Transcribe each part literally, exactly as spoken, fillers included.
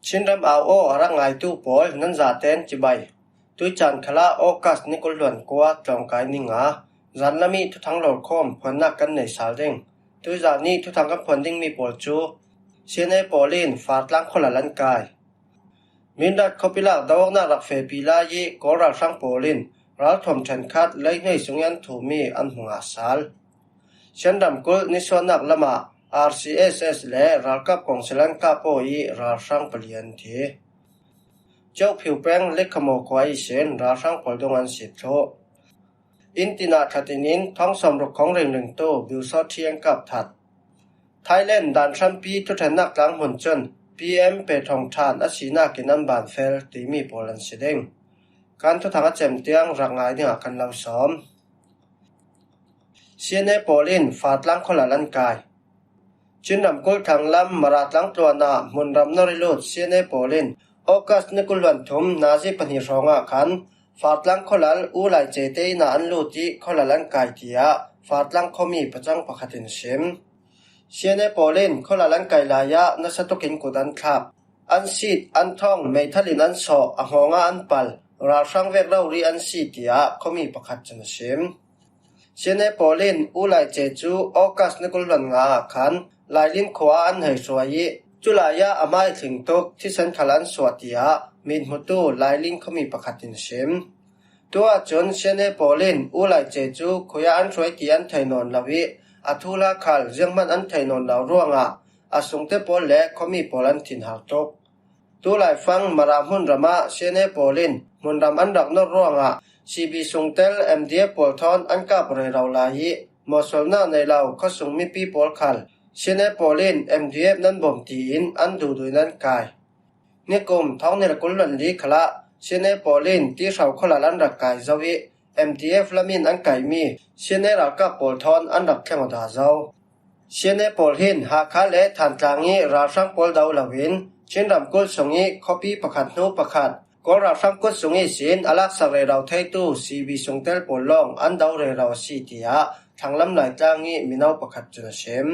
Chinram au aw a rak ngaitu pawl nan zaten cibai. Tuicaan khalah August ni kul hluan kua tlawngkai ni nga, zanlami thuthang lawrkhawm phuannak kan nei sal ding. Tuizan ni thuthang kan phuan dingmi pawl cu C N A pawl in Fartlang khualal an kai. Mindat khuapi lak do-awknak rak fehpi lai i Kawl ralhrang pawl in ralthuam ṭhenkhat leihnuai sung i an thumi an hmu ngah sal. Shan ramkulh nisuahnak lamah R C S S le ralkap kawngsil an kap aw i ralhrang pali an thi. Ceuhphiu peng Lekhamaw khua ihsin ralhrang pawl dong an si thluh. Inn tinah thlatin in thawng sawmruk khawng ringringtu Biusawthi an kap that. Thailand dan hrampi thuṭhennak tlang hmun cun P M Pe Thawng Ṭhan a sinak in an banfel timi pawl an si ding. Kan thuthang a cem tiang rak ngai dingah kan lo sawm. C N A pawl in Fartlang khualal an kai. Chin ramkulh thanglam Mara tlang tluan ah hmunram nor i lut C N A pawl in August ni kul hluan thum nazi pahnih hrawngah khan Fartlang khualal U Lai Cete inn ah an lut i khualal an kai, tiah Fartlang khuami pacang pakhat in a sim. C N A pawl in khualal an kai lai ah nasa tukin kut an thlak. An sit, an thawng, meithal in an sawh, a hngawng ah an pal, ralhrang vek rori an si, tiah khuami pakhat cun a sim. C N A pawl in U Lai Ce cu August ni kul hluan nga ah khan Lailim khua ah an hei hruai i, culai ah a hmai tling tuk thisen khal an suah, tiah mithmutu Lailim khuami pakhat in a sim. Tu ahcun C N A pawl in U Lai Ce cu khui ah an hruai ti an thei nawn lo i, a thuhla khal zianghman an thei nawn lo ruangah a sungte pawl le khuami pawl an thinhar tuk. Tulaifang Mara hmunram ah C N A pawl in hmunram an rak nor ruangah C B sungtel M D F pawl thawn an kap rero lai i, mawhsualnak nei lo khuasung mipi pawl khal C N A pawl in M D F nan bawm tiin an duhduh in an kai. Nikum thawng hnih le kul hluan li khalah C N A pawl in Tihro khualal an rak kai zo i, M D F lam in an kaihmi C N A ralkap pawl thawn an rak thleng aw dah zo. C N A pawl hin Hakha le Thantlang i ralhrang pawl do loin Chin ramkulh sung i khuapi pakhat hnu pakhat Kawl ralhrang kut sung ihsin a laksak rero theitu C B sungtel pawl lawng an do rero a si, tiah thanglam Laitlang i mino pakhat cun a sim.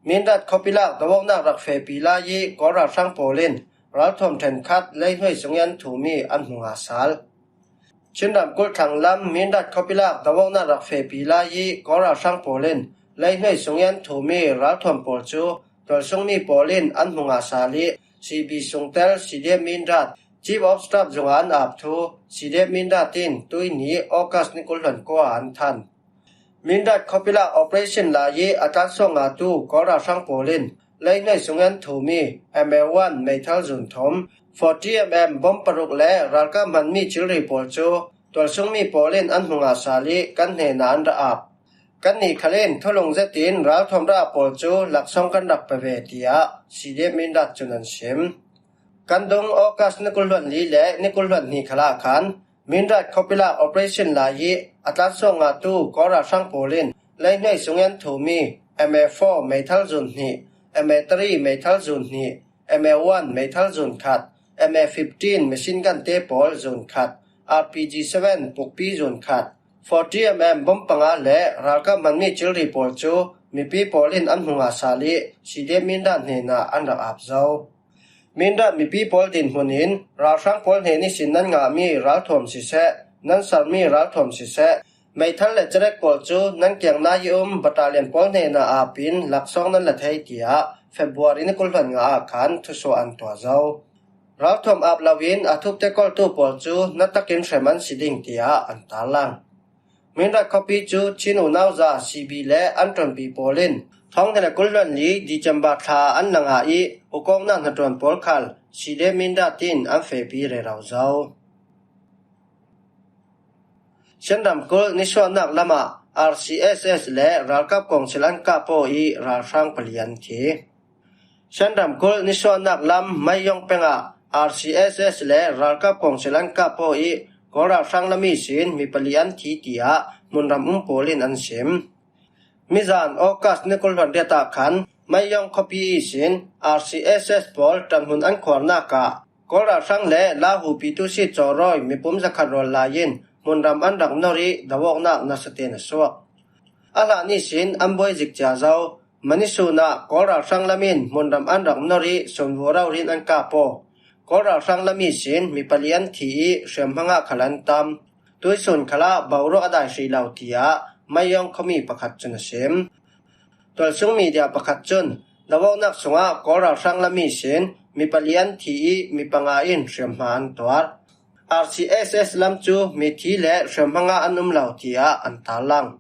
Mindat khuapi lak do-awknak rak fehpi lai i Kawl ralhrang pawl in ralthuam ṭhenkhat leihnuai sung i an thumi an hmu ngah sal. Chin ramkulh thanglam Mindat khuapi lak do-awknak rak fehpi lai i Kawl ralhrang pawl in leihnuai sung i an thumi ralthuam pawl cu tualsungmi pawl in an hmu ngah sal i, C B sungtel C D F Mindat Chief of Staff zungah an ap thu C D F Mindat in tuihni August ni kul hluan kua ah an than. Mindat khuapi lak operation lai i a tlansuak ngatu Kawl ralhrang pawl in leihnuai sung i an thumi M A one meithal zun thum, forty M M bom paruk le ralkap hmanmi cilri pawl cu tualsungmi pawl in an hmu ngah sal i kan hnenah an rak ap. Kannih khal in thulung zetin ralthuam rak ap pawl cu laksawng kan rak pe ve, tiah C D F Mindat cun an sim. Kan dung August ni kul hluan li le ni kul hluan hnih khalah khan Mindat khuapi lak operation lai i a tlansuak ngatu Kawl ralhrang pawl in leihnuai sung i an thumi M A four meithal zun hnih, M A three meithal zun hnih, M A one meithal zun khat, M A fifteen machine gun te pawl zun khat, R P G seven pukpi zun khat, forty M M bom panga le ralkap hmanmi cilri pawl cu mipi pawl in an hmu ngah sal i C D F Mindat hnenah an rak ap zo. Mindat mipi pawl dinhmun in ralhrang pawl hnen ihsin nan ngahmi ralthuam siseh, nan sermi ralthuam siseh, meithal le cerek pawl cu nan kiang nai i um battalion pawl hnenah ap in laksawng nan la thei, tiah February ni kul hluan nga ah khan thusuah an tuah zo. Ralthuam ap loin a thupte koltu pawl cu na takin hrem an si ding, tiah an tarlang. Mindat khuapi cu Chin unau za C B le an ṭuanpi pawl in thawng hnih le kul hluan li December thla an la ngah i, ukawknak hnaṭuan pawl khal C D F Mindat in an fehpi rero zo. Shan ramkulh nisuahnak lamah R C S S le ralkap kawngsil an kap aw i ralhrang pali an thi. Shan ramkulh nisuahnak lam Maiyong peng ah R C S S le ralkap kawngsil an kap aw i Kawl ralhrang lam ihsin mi pali an thi, tiah hmunram um pawl in an sim. Mizan August ni kul hluan riat ah khan Maiyong khuapi ihsin R C S S pawl ṭanhmun an khuarnak ah Kawl ralhrang le Lahu Pitu si cawrawi mipum zakhat rawl lai in hmunram an rak nor i do-awknak nasa tein a suak. A hlan ihsin an buai zik cia zo. Manisun ah Kawl ralhrang lam in hmunram an rak nawr ih sunvu raurin an kap aw. Kawl ralhrang lam ihsin mi pali an thi ih hriamhma ngah khal an tam. Tuisun khalah boruak a dai hrih lo, tiah Mayawng khuami pakhat cun a sim. Tualsung media pakhat cun dovaunak sungah Kawl ralhrang lam ihsin mi pali an thi ih mi panga in hriamhma an tuar. R C S S lam cu mithi le hriamhma ngah an um lo, tiah an tarlang.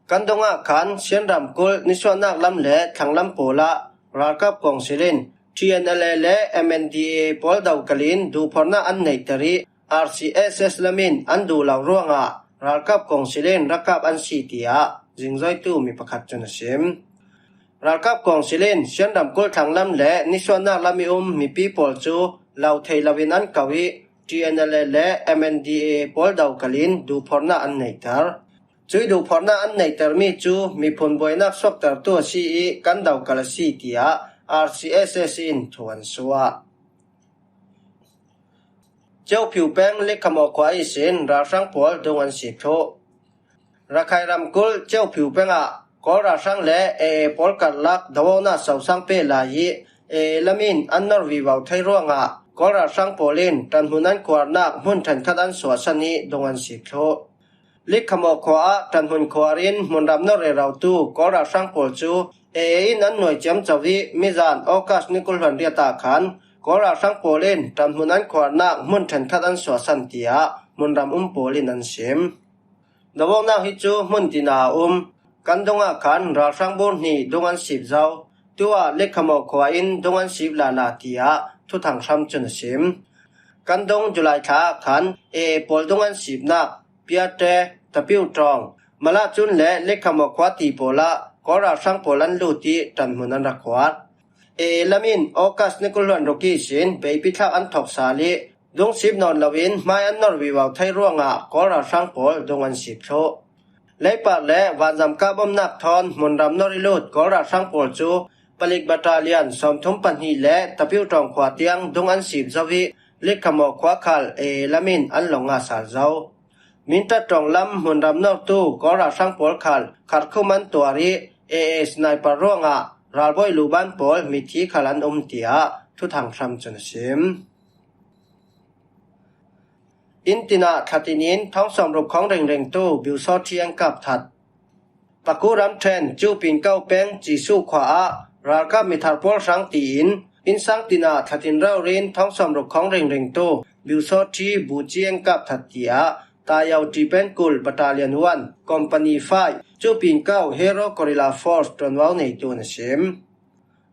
Kan dongah khan Sian ramkulh nisuahnak lam le thlanglam pawl ah ralkap kawngsil in T N L A le M N D A A pawl dokalin duhphornak an neihter ih R C S S lam in an duh lo ruangah ralkap kawngsil in rak kap an si, tiah zingzoitu mi pakhat cun a sim. Ralkap kawngsil in Sian ramkulh thlanglam le nisuahnak lam ih um mipi pawl cu lo thei loin an ko ih T N L A le M N D A A pawl dokalin duhphornak an neihter. Cuih duhphornak an neihtermi cu miphun buainak suaktertu a si ih kan dokal a si, tiah R C S S in thu an suah. Ciophiu peng Likhamaw khua ihsin ralhrang pawl dung an si thluh. Rakhine ramkulh Ciophiu peng ah Kawl ralhrang le A A pawl karlak dovaunak sosang peh lai ih A A lam in an nor vivo thei ruangah Kawl ralhrang pawl in ṭanhmun an khuarnak hmun ṭhenkhat an suahsan ih dung an si thluh. Likhamaw khua ah ṭanhmun khuar in hmunram nor rerotu Kawl ralhrang pawl cu A A in an nuai ciamco ih mizan August ni kul hluan riat ah khan Kawl ralhrang pawl in ṭanhmun an khuarnak hmun ṭhenkhat an suahsan, tiah hmunram um pawl in an sim. Dovaunak hi cu hmun tina a um. Kan dongah khan ralhrang bur hnih dung an sip zo. Tu ah Likhamaw khua in dung an sip lala, tiah Thuthang Hram cun a sim. Kan dong July thla ah khan A A pawl dung an sipnak Piate, Tapiu Tawng, Malah cun le Likhamaw khua ti pawl ah Kawl ralhrang pawl an lut ih ṭanhmun an rak khuar. A A lam in August ni kul hluan ruk ihsin beipi thlak an thok sal ih dungsip nawn loin hmai an nor vivo thei ruangah Kawl ralhrang pawl dung an sip thluh. Leipar le vanzam kah bomnak thawn hmunram nor ih lut Kawl ralhrang pawl cu palik battalion sawmthum pahnih le Tapiu Tawng khua tiang dung an sip zo ih Likhamaw khua khal A A lam in an lawng ngah sal zo. Mintat Tawng lam hmunram nortu Kawl ralhrang pawl khal Kharkhum an tuar ih A A sniper ruangah ralbawi luhban pawl mithi khal an um, tiah Thuthang Hram cun a sim. Inn tinah thlatin in thawng sawmruk khawng ringringtu Biusawthi an kap that. Paku ramṭhen Cupin Ko peng Cisuh khua ah ralkap mithar pawl hrang tiin innsang tinah thlatin raurin thawng sawmruk khawng ringringtu Biusawthi Buci an kap that, tiah Tayo Tipen Kul Battalion one, Company five, Cupin Ko Hero Guerrilla Force ṭuanvo neitu in a sim.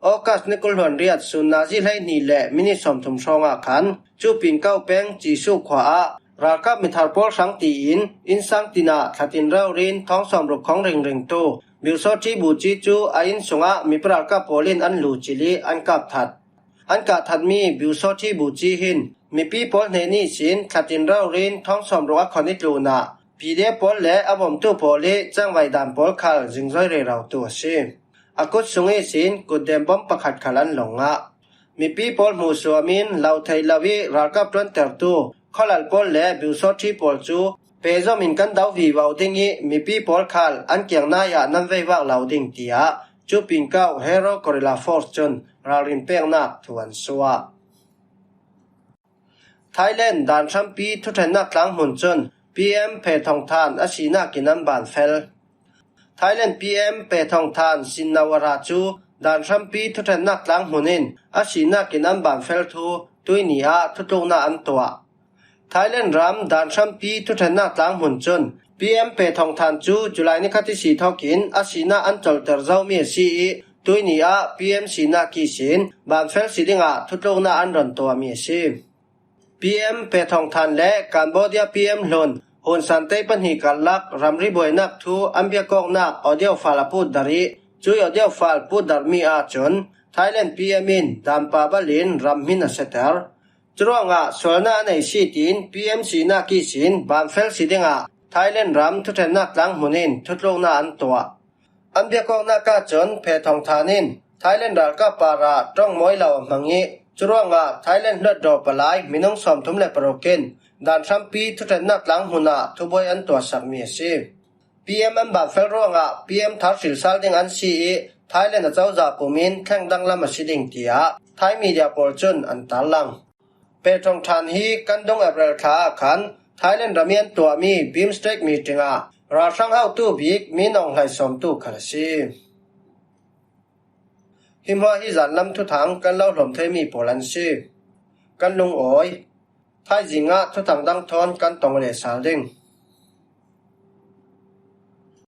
August ni kul hluan riat sun nazi hleihnih le minit sawmthum hrawngah khan Cupin Ko peng Cisuh khua ah ralkap mithar pawl hrang tiin innsang tinah thlatin raurin thawng sawmruk khawng ringringtu Biusawthi Buci cu a inn sungah mipa ralkap pawl in an lu cil ih an kap that. An kah thatmi Biusawthi Buci hin mipi pawl hnen ihsin thlatin raurin thawng sawmruk a khon ih tlunah P D F pawl le a vomtu pawl ih cangvai dan pawl khal zingzoi rerotu a si. A kut sung ihsin kutdem bom pakhat khal an lawng ngah. Mipi pawl hmuhsuam in lo thei lo ih ralkap ṭuantertu khualal pawl le Biusawthi pawl cu pehzom in kan do vivo ding ih mipi pawl khal an kiang nai ah nan veivak lo ding, tiah Cupin Ko Hero Guerrilla Force cun ralrin peknak thu an suah. Thailand dan hrampi thuṭhennak tlang hmun cun P M Phe Thawng Than a sinak in an banfel. Thailand P M Phe Thawng Than sinno a ra cu dan hrampi thuṭhennak tlang hmun in a sinak in an banfel thu tuihni ah thutluknak an tuah. Thailand ram dan hrampi thuṭhennak tlang hmun cun P M Phe Thawng Than cu July ni khat ihsi thawk in a sinak an colter zomi a si ih tuihni ah P M sinak ihsin banfel si dingah thutluknak an ron tuahmi a si. P M Phe Thawng Than le Cambodia P M hlun Hun San Tei pahnih karlak ramri buainak thu an biakawknak audio file a putdar ih cuih audio file putdarmi ahcun Thailand P M in danpah bal in ram hmin a seter. Curuangah sualnak a nei si tiin P M sinak ihsin banfel si dingah Thailand ram thuṭhennak tlang hmun in thutluknak an tuah. An biakawknak ahcun Phe Thawng Than in Thailand ralkap parah ṭongmawi lo a hmang ih curuangah Thailand hluttaw palai minung sawmthum le paruk in dan hrampi thuṭhennak tlang hmun ah thubuai an tuahsakmi a si. P M an banfel ruangah P M thar hrilsal ding an si ih Thailand a cozah pumin thleng danglam a si ding, tiah Thai media pawl cun an tarlang. Pehṭhawng ṭhan hi kan dung April thla ah khan Thailand rami an tuahmi BIMSTEC meeting ah ralhrang hotu bik mi nawng hlei sawmtu khal a si. Hi hmuah hi zanlam thuthang kan lo hlawm theimi pawl an si. Kan lungawi. Thaizing ah thuthang dang thawn kan tong leh sal ding.